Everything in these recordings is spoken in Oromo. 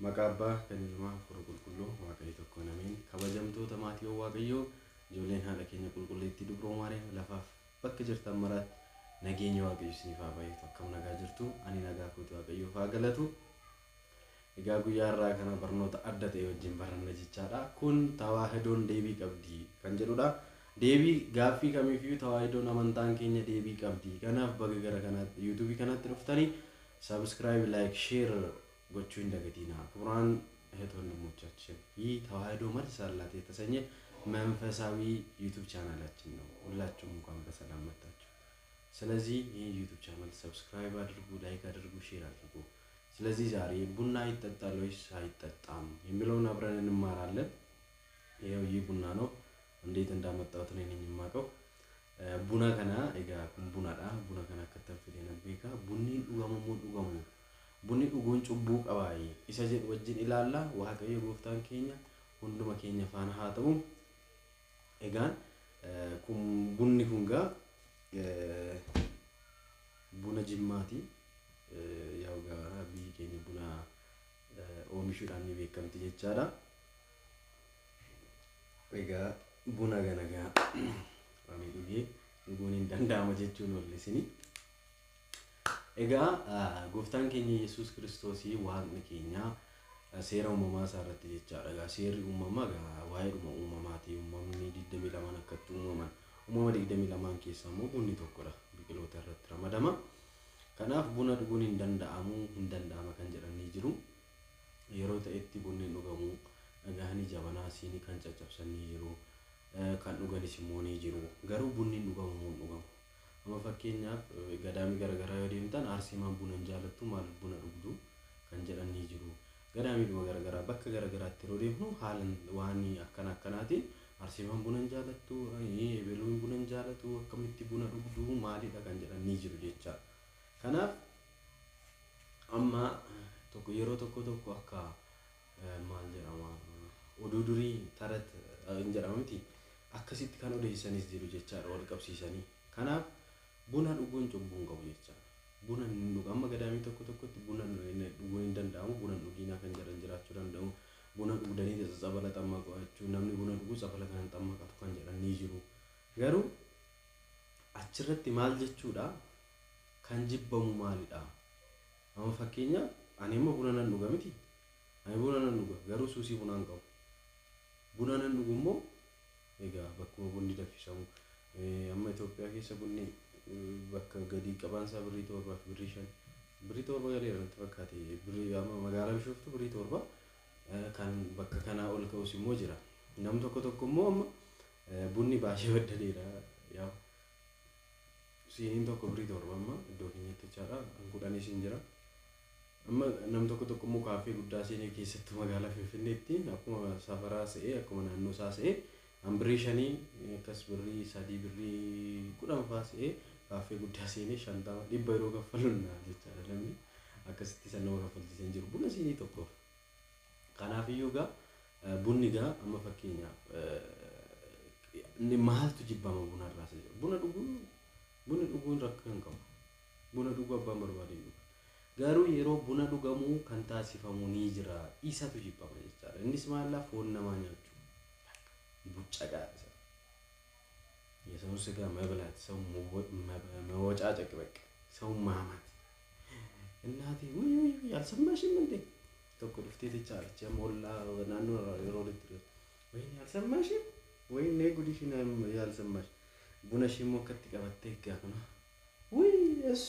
Maqaa Abbaa kan Ilmaa Hafuura Qulqulluu Waaqayyo tokkoon ameen. Kabajamtoota maatiiwwan Waaqayyoo, ijoolleen haadha keenya qulqulleettii Dubroo Maariyaam, lafaaf bakka jirtan maraatti nageenya Waaqayyo isiniif haa baay'atu. Akkam nagaa jirtu? Ani nagaa kooti, Waaqayyoof haa galatu. Egaa guyyaa irraa kana barnoota adda ta'e wajjin baranna jechaadha. Kun "Tawaahidoon deebii qabdi" kan jedhudha. Deebii gaaffii kamiifiyyuu Tawaahidoon, amantaan keenya, deebii qabdi. Kanaaf baga gara kanaatti, YouTubeii kanatti dhuftanii subscribe, like, share gochuu hin dagatinaa። ክቡራን እህት ወንድሞቻችን፣ ይህ ተዋህዶ መልስ አላት የተሰኘ መንፈሳዊ YouTube ቻናላችን ነው። ሁላችሁም እንኳን በሰላም መጣችሁ። ስለዚህ ይህ YouTube channel subscribe አድርጉ፣ like አድርጉ፣ share አድርጉ። ስለዚህ ዛሬ ቡና ይጠጣል ወይስ አይጠጣም የሚለውን አብረን እንማራለን። ይኸው ይህ ቡና ነው። እንዴት እንዳመጣሁት እኔ ነኝ የማውቀው። Buna kana egaa, kun bunadha. Buna kana akkatti fidee beeka. Bunni dhugamu moo dhugamu? Bunni dhuguun cubbuu qabaayi? Isa jedhu wajjin ilaalla. Waaqayyo gooftaan keenya hunduma keenya faana haa ta'u. Egaan kun bunni kun gaa buna Jimmaati. Yaa gaa, biyyi keenya buna oomishuudhaan ni beekamti jechaadha. Egaa buna kana gaa ani dhugee, dhuguun hin danda'ama jechuun ollisini. Egaa gooftaan keenya Yesuus Kiristoosii, Waaqni keenya, seera uumamaa isaa irratti jechaadha. Egaa seerri uumamaa egaa waa'eedhuma uumamaati. Uumamni 22 akkatti uumaman. Uumama 22 keessaa immoo bunni tokkodha. Biqiloota irratti ramadama. Kanaaf buna dhuguun hin danda'amu, hin danda'ama kan jedhan ni jiru. Yeroo ta'etti bunni hin dhugamu. Dhagahanii jabanaa, siinii kan caccabsan ni jiru. Kan dhuganis immoo ni jiru. Garuu bunni hin dhugamu moo hin dhugamu? Amma fakkeenyaaf gadaamii garaagaraa yoo deemtan, Arseemaan buna hin jaalattu, maaliif buna dhugdu kan jedhan ni jiru. Gadaamiidhuma garaagaraa bakka garaagaraatti yeroo deemnu, haala waan akkana akkanaatiin Arseemaan buna hin jaalattu, ebeluun buna hin jaalatu, akkamitti buna dhugdu, maalidha kan jedhan ni jiru jechaadha. Kanaaf amma tokko yeroo tokko tokko akka maal jedhama, oduu durii tarat hin jedhama miti, akkasitti kan odeessanis jiru jechaadha, wal qabsiisanii. Kanaaf buna dhuguun cubbuu hin qabu jechaadha. Buna hin dhugu, amma gadaamii tokko tokkotti buna dhuguun hin danda'amu, buna hin dhugiinaa kan jedhan jiraachuu danda'u. Buna dhugdanii tsabala xammaqachuu, namni buna dhugu tsabala kana hin xammaqatu kan jedhan ni jiru. Garuu achirratti maal jechuudha, kan jibbamu maalidha? Amma fakkeenyaaf ani amma buna nan dhuga miti. Ani buna nan dhuga, garuu suusii bunaa hin qabu. Buna nan dhugu immoo egaa bakkuma bunni danfisamu, amma Itoophiyaa keessa bunni bakka gadi qabaansaa birrii 7 fi birrii 5, birrii 7 galeera natti fakkaate. Birrii amma magaalaa Bishooftuu birrii 7, kan bakka kanaa ol ka'us immoo jira. Nam tokko tokko immoo amma bunni baay'ee baddaleera, yaa, siiniin tokko birrii 7 amma iddoo keenyatti jechaadha, kan 10s hin jira. Amma nam tokko tokko immoo kaaffee guddaa seenee, keessattuu magaalaa Finfinneetti, akkuma safaraa se'ee, akkuma naannoo isaa se'ee, an birrii 5 akkas, birrii 3, birrii 10 fa'aa se'ee, kaaffee guddaa seenee 50, 100 yeroo kaffaluun jechaadha, namni akkasitti san nama kaffalchiisan jiru buna siinii tokkoof. Kanaafiyyuu gaa bunni gaa amma fakkeenyaaf maaltu jibbama bunarraa isa jedhu, buna dhuguun, bunni dhuguun rakkoo hin qabu. Buna dhuguu abbaan barbaade hin dhuga. Garuu yeroo buna dhugamuu kan taasifamu ni jira. Isatu jibbama jechaadha. Innis maallaa, foon namaa nyaachuu. Buccaqaa isa. የሰውን ስጋ መብላት፣ ሰው መወጫጨቅ፣ በቃ ሰው ማማት። እናቴ ውይ ውይ አልሰማሽም እንዴ? Tokko dhuftee jechaadha, ሞላ naannoo yeroo walitti, ወይኔ አልሰማሽም? ወይኔ ጉድሽን ያልሰማሽ፣ ቡነሽ immoo akkatti qabattee egaa kuna, ውይ እሷ፣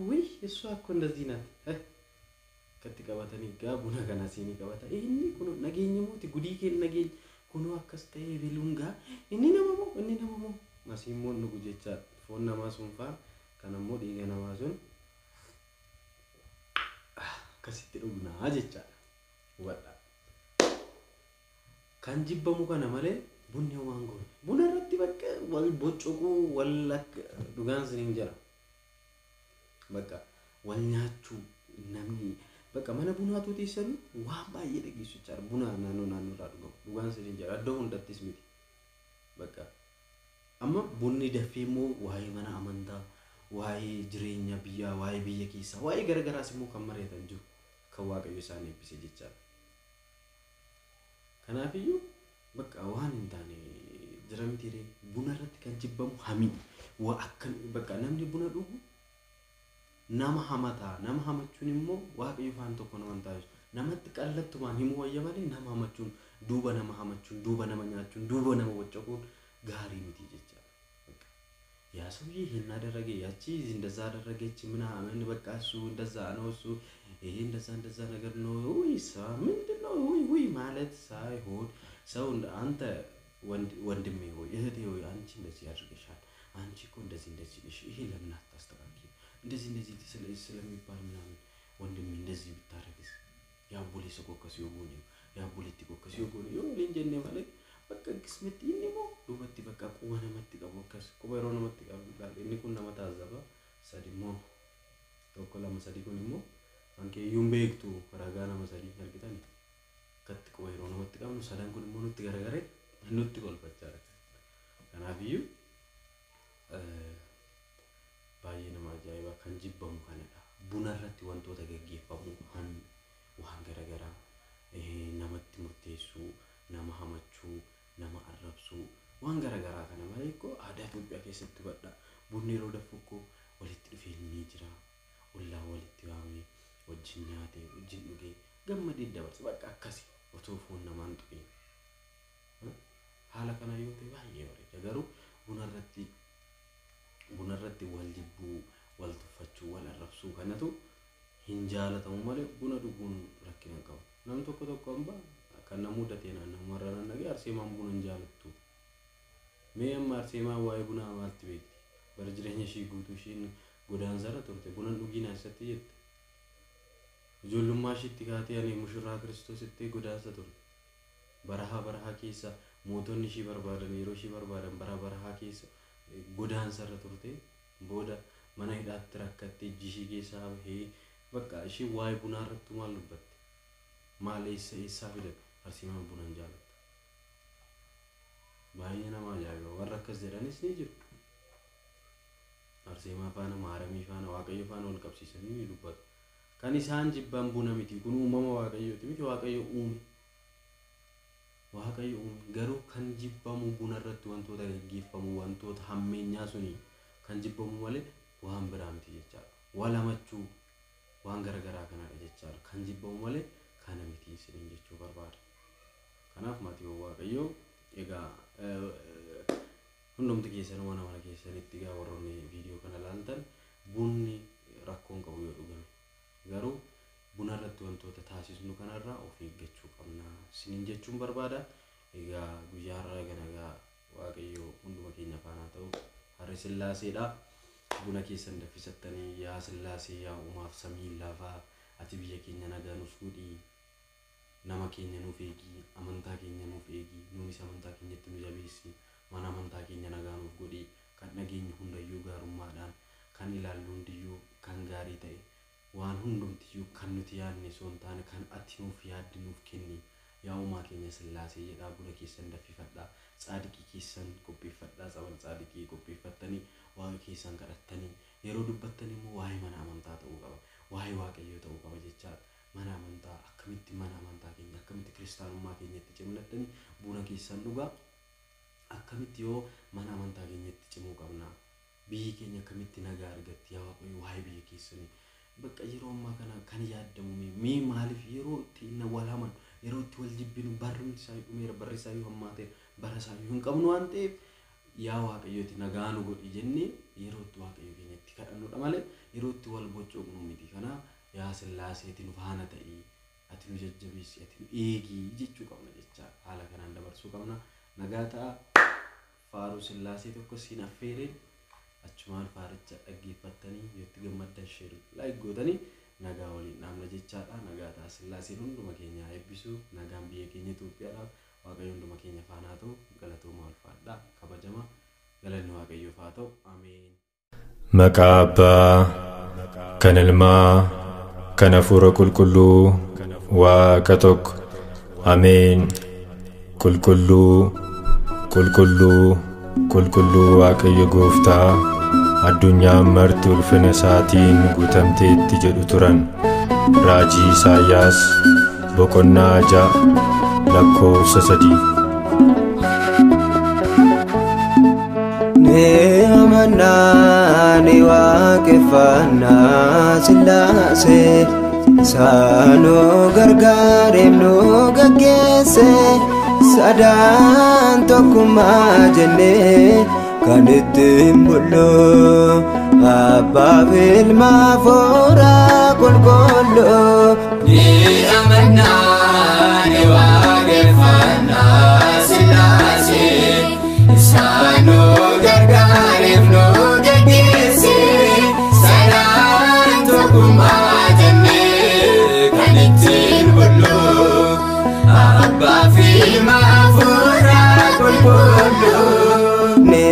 ውይ እሷ እኮ እንደዚህ ናት፣ akkatti qabatanii egaa buna kana siinii qabata. Inni kun nageenya mooti gudii keen nageenya kunoo akkas ta'ee beluun gaa, inni nama moo, inni nama moo, asii immoo dhugu jechaadha. Foon namaa sun faa kan ammoo dhiiga namaa sun akkasitti dhugnaa jechaadha. Hubadhaa, kan jibbamu kana malee bunni waan goone buna irratti bakka wal boccoquu, wal akka dhugaan siniin jira, bakka wal nyaachuu, namni bakka mana bunaatu teessanii waan baay'ee dhageessu jechaadha. Buna naannoo naannoo irraa dhugamu, dhugaan siniin jira, iddoo hundattis miti. Bakka amma bunni dafee immoo waa'ee mana amantaa, waa'ee jireenya biyyaa, waa'ee biyya keessaa, waa'ee garagaraas immoo kan mari'atan jiru, kan Waaqayyo isaan eebbise jechaadha. Kanaafiyyuu bakka waan hin taane jira miti ree buna irratti kan jibbamu hamii waa akka bakka namni buna dhugu nama hamataa nama hamachuun immoo waaqayyo faana tokko nama hin taasisu. Namatti qallattumaan himuu wayya malee nama hamachuun duuba nama hamachuun duuba nama nyaachuun duuba nama waccaquun gaarii miti jechaadha. ያ ሰውዬ ይሄን አደረገ፣ ያቺ እንደዛ አደረገች ምናምን በቃ እሱ እንደዛ ነው፣ እሱ ይሄ እንደዛ እንደዛ ነገር ነው ወይሳ ምንድን ነው ውይ ውይ ማለት ሳይሆን ሰው አንተ ወንድሜ ሆይ እህቴ ሆይ አንቺ እንደዚህ አድርገሻል፣ አንቺ እኮ እንደዚህ እንደዚህ ነሽ፣ ይሄ ለምን አታስተካክዪም? እንደዚህ እንደዚህ ስለሚባል ምናምን ወንድሜ እንደዚህ ብታረግስ የአቦሌ ሰው ኮከስ yoo goone የአቦሌtti ኮከስ yoo goone yoo waliin jenne malee bakka akkasumatti inni immoo duubatti bakka quba namatti qabu akkas quba yeroo namatti qabu inni kun nama taazaba sadi immoo tokko lama sadi kun immoo hankeeyyuun beektu ragaa nama sadii argitani akkatti quba yeroo namatti qabnu sadan kun immoo nutti garagaree nutti kolfachaa jira. Kanaafiyyuu baay'ee nama ajaa'iba kan jibbamu kanadha. Buna irratti wantoota gaggeeffamu waan garaagaraa namatti murteessuu, nama hamachuu, nama arrabsuu waan garaagaraa kana malee koo aadaa Itoophiyaa keessatti badha. Bunni yeroo danfu koo walitti dhufeenyi ni jira. Ollaa walitti waamee wajjin nyaatee wajjin dhugee gammadee dabarsa bakka akkasi otoo foon namaan tuqin. Haala kana yoo ta'e baay'ee bareeda garuu buna irratti wal jibbuu, wal tuffachuu, wal arrabsuu kanatu hin jaalatamu malee buna dhuguun rakkina hin qabu. Namni tokko tokko amma kan na mudate naannomarra nan dhagee Arseemaan buna hin jaalattu. Mee amma Arseemaan waa'ee bunaa maalti beekti? Bara jireenya ishii guutuu ishiin godaansarra turte buna hin dhugiin eessatti jette. Ijoollummaa ishiitti kaatee ani mushurraa Kiristoositti godaansa turte. Barahaa barahaa keessa mootonni ishii barbaadan yeroo ishii barbaadan bara barahaa keessa godaansarra turte booda mana hidhaatti rakkattee ijji ishii keessaa bahee bakka ishii waa'ee bunaa irrattu maal dubbatte? Maal eessa eessaa fidan? Arseemaan buna hin jaalattu. Baay'ee nama ajaa'iba warra akkas jedhanis ni jiru. Arseemaa faana maaramii faana waaqayyo faana wal qabsiisanii ni dubbatu. Kan isaan jibban buna miti kun uumama waaqayyooti miti waaqayyo uume. Waaqayyo uume garuu kan jibbamu buna irratti wantoota gaggeeffamu wantoota hammeenyaa suni kan jibbamu malee waan biraa miti jechaadha. Wal hamachuu waan garaagaraa kanadha jechaadha. Kan jibbamu malee kana miti isiniin jechuu barbaada. Kanaaf maatiiwwan waaqayyoo egaa hundumti keessan mana mana keessanitti egaa warroonni viidiyoo kana ilaaltan bunni rakkoon qabu yoo dhugame garuu buna irratti wantoota taasisnu kanarraa of eeggachuu qabna isiniin jechuun barbaada. Egaa guyyaa har'aa kana egaa waaqayyo hunduma keenya faana ta'u harri sillaaseedha. Buna keessan danfisattanii yaa sillaasee yaa uumaaf samii lafaa ati biyya keenya nagaa nuuf godhi nama keenya nuuf eegi amantaa keenya nuuf eegi nuunis amantaa keenyatti nu jabeessi mana amantaa keenya nagaa nuuf godhi kan dhageenyu hundayyuu gaarummaadhaan kan ilaallu hundiyyuu kan gaarii ta'e waan hundumtiyyuu kan nuti yaadne osoo hin taane kan ati nuuf yaadde nuuf kenni yaa uumaa keenya sillaasee jedhaa buna keessan danfifadhaa tsaadiqii keessan qopheeffadhaa tsabal tsaadiqii qopheeffattanii waaqa keessan kadhattanii yeroo dubbattan immoo waa'ee mana amantaa ta'uu qaba waa'ee waaqayyoo ta'uu qaba jechaadha. Mana amantaa akkamitti mana amantaa keenya akkamitti kiristaanummaa keenyatti cimnattanii buna keessan dhugaa akkamitti yoo mana amantaa keenyatti cimuu qabna biyyi keenya akkamitti nagaa argatti yaa waaqayyo waa'ee biyya keessanii bakka yeroo ammaa kana kan yaadamu mee maaliif yeroo itti wal haman yeroo itti wal jibbinu barrumti isaa dhumeera barri isaa yoo hammaateera bara isaa hin qabnu waan ta'eef yaa waaqayyooti nagaa nu godhi jennee yeroo itti waaqayyo keenyatti kadhannudha malee yeroo itti wal bocoqnu miti. Kanaaf yaa sillaaseeti nu faana ta'ii ati nu jajjabeessi ati nu eegii jechuu qabna jecha haala kanaan dabarsuu qabna. Nagaa ta'a faaruu sillaasee tokko siin affeereen achumaan faaricha dhaggeeffattanii yoo itti gammaddan share like gootanii nagaa waliin dhaamna jechaadha. Nagaa ta'a sillaaseen hunduma keenya haa eebbisu. Nagaan biyya keenya Itoophiyaadhaaf waaqayyo hunduma keenya faana haa ta'u. Galatooma ulfaadhaa kabajama galanni waaqayyoof haa ta'u. Ameen. Maqaa Abbaa kan Ilmaa kan Hafuura Qulqulluu Waaqa tokko. Ameen. Qulqulluu, qulqulluu, qulqulluu Waaqayyo Gooftaa addunyaan marti ulfina isaatiin guutamteetti jedhu turan. Raajii Isaayyaas boqonnaa 6 lakkoofsa 3. Ni amannaa ni waaqeffannaa Sillaasee isaanuu gargaareef nu gaggeesse sadaan tokkummaa jennee kan ittiin bullu Abbaa fi Ilma Hafuura Qulqulluu. Ni amannaa ni waaqeffannaa Sillaasee isaanuu gargaareef nu gaggeesse sadaan tokkummaa jennee kan ittiin bullu Abbaa fi Ilma Hafuura Qulqulluu. Ni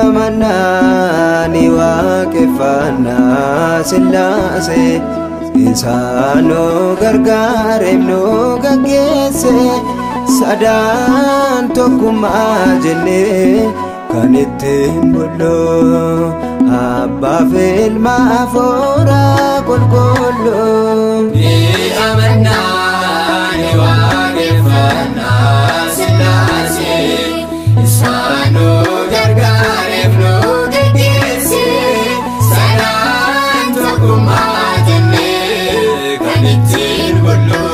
amannaa ni waaqeffannaa Sillaasee isaanuu gargaareef nu gaggeesse sadaan tokkummaa jennee kan ittiin bullu Abbaa fi Ilma Hafuura Qulqulluu. Ni amannaa ni waaqeffannaa Sillaasee isaanuu gargaareef nu gaggeesse sadaan tokkummaa jennee kan ittiin bullu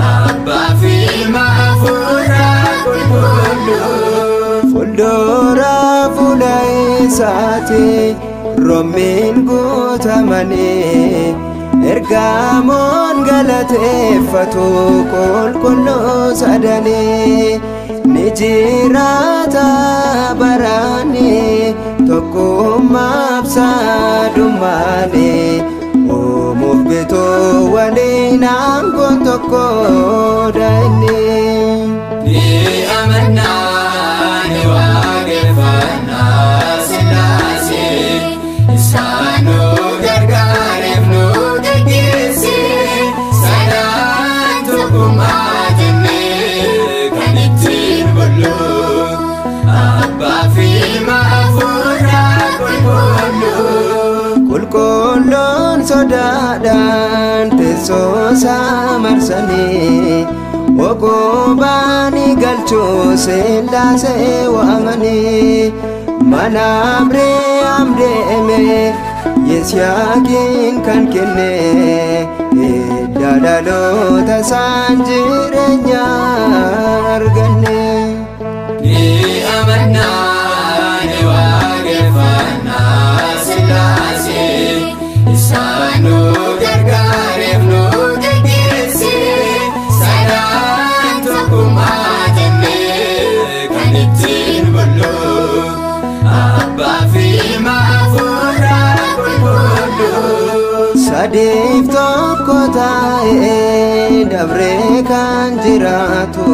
Abbaa fi Ilma Hafuura Qulqulluu. Fuuldura fuula isaati roommiin guutamanii ergamoon galateeffatu qulqulluu sadanii ni jiraata baraanii tokkummaaf sadummaanii uumuuf bituu waliin aangoon tokko inni. Ni amannaa ni waaqeffannaa Sillaasee isaanuu gargaareef nu gaggeesse sadaan tokkummaa jennee kan ittiin bullu Abbaa fi Ilma Hafuura Qulqulluu. Qulqulluun sodaadhaan teessoo isaa marsanii ogobaanii galchuu Sillaasee waamanii mana Abrahaam deeme Yisihaaqiin kan kenne hidda dhaloota isaan jireenya arganne. Ni amannaa ni waaqeffannaa Sillaasee isaanuu gargaareef nu gaggeesse sadaan tokkummaa jennee kan ittiin bullu Abbaa fi Ilma Hafuura Qulqulluu. Sadiif tokko taa'ee dabree kan jiraatu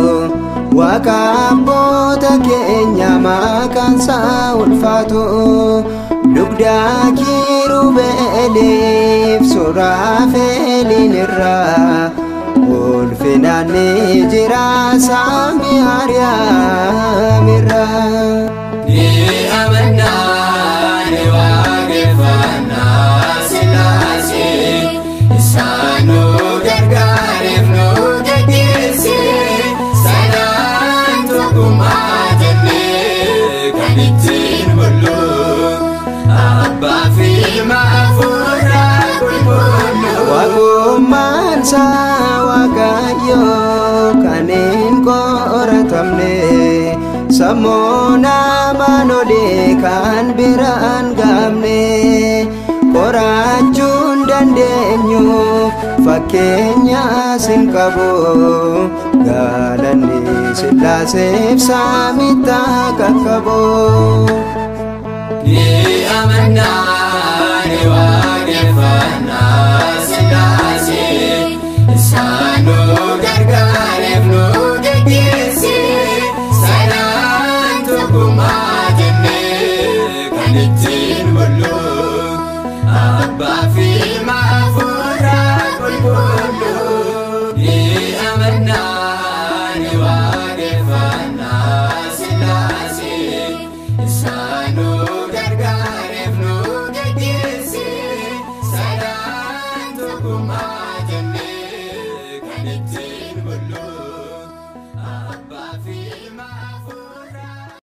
Waaqa abboota keenya maqaan isaa ulfaatu dugda kiirubeeliif suraafeeliin irraa ulfinaan ni jira samii Ariyaam irraa. Ni amannaa ni waaqeffannaa Sillaasee isaanuu gargaareef nu gaggeesse sadaan tokkummaa jennee kan ittiin bullu Abbaa fi Ilma Hafuura Qulqulluu. Waaqummaan isaa Waaqayyo kan hin qoratamne sammuu namaan olii kan biraan gaamne qorachuu hin dandeenyu fakkeenyaas hin qabu galanni Sillaaseef samitti qaqqabu. Ni amannaa ni waaqeffannaa Sillaasee isaanuu gargaareef nu gaggeesse sadaan tokkummaa jennee kan ittiin bullu Abbaa fi Ilma Hafuura Qulqulluu. Ni amannaa ni waaqeffannaa Sillaasee isaanuu gargaareef nu gaggeesse sadaan tokkummaa jennee kan ittiin bullu.